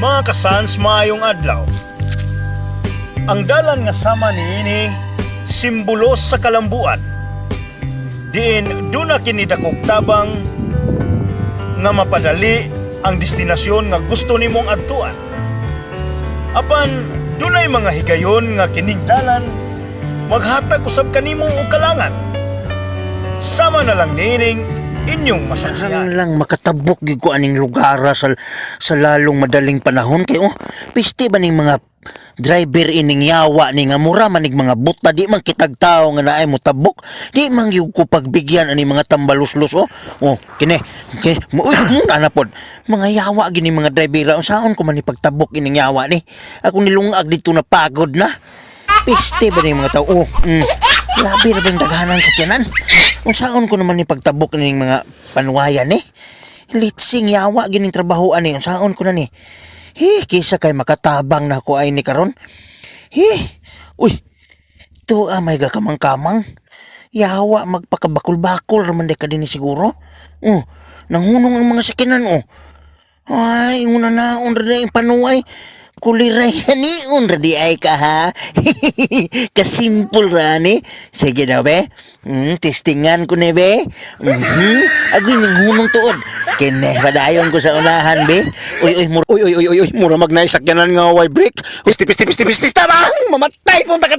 Mga kasans, maayong adlaw. Ang dalan nga sama niini simbolo sa kalambuan. Diin duna kini dakog tabang nga mapadali ang destinasyon nga gusto nimong adtuan. Apan dunay mga higayon nga kining dalan maghatag usab kanimo og kalangan. Sama na lang niining inyong masaksihan. Saan lang makatabok gyud ko aning lugar sa lalong madaling panahon kay, oh, piste ba ning mga driver ining yawa ni nga mura manig mga buta? Di man kitag tao nga naay motabok. Di man gyud ko pagbigyan ani mga tambaluslos, oh. Oh, kini okay mo, uy, muna na pod mga yawa gini mga driver. Unsaon ko man ni pagtabok ining yawa ni? Ako nilungag dito na pagod na. Piste ba ning mga tao? Oh. Labi ra bang daghanan sa kinan. Unsaon ko naman ni pagtabok ning mga panuwayan ni? Litsing yawa gining trabahoan ni. Unsaon ko na ni? Hi, kisa kay makatabang na ako ay ni karon. Hi. Uy. To ah, may gakamang-kamang. Yawa magpakabakul-bakul ra man day ka dinhi siguro. Oh, nanghunong ang mga sakinan, oh. Ay, una na, ra na yung panuay. Kuliray ni ra di ay ka ha. Kasimple ra ni. Sige daw be. Testingan ko ni be. Agoy ning hunong tuod. Kene padayon ko sa unahan be. Uy uy mura Uy, uy, uy, uy, uy, mura mag naisakyanan nga way brake. Pisti, pisti, pisti, pisti, tabang! Mamatay punta ka.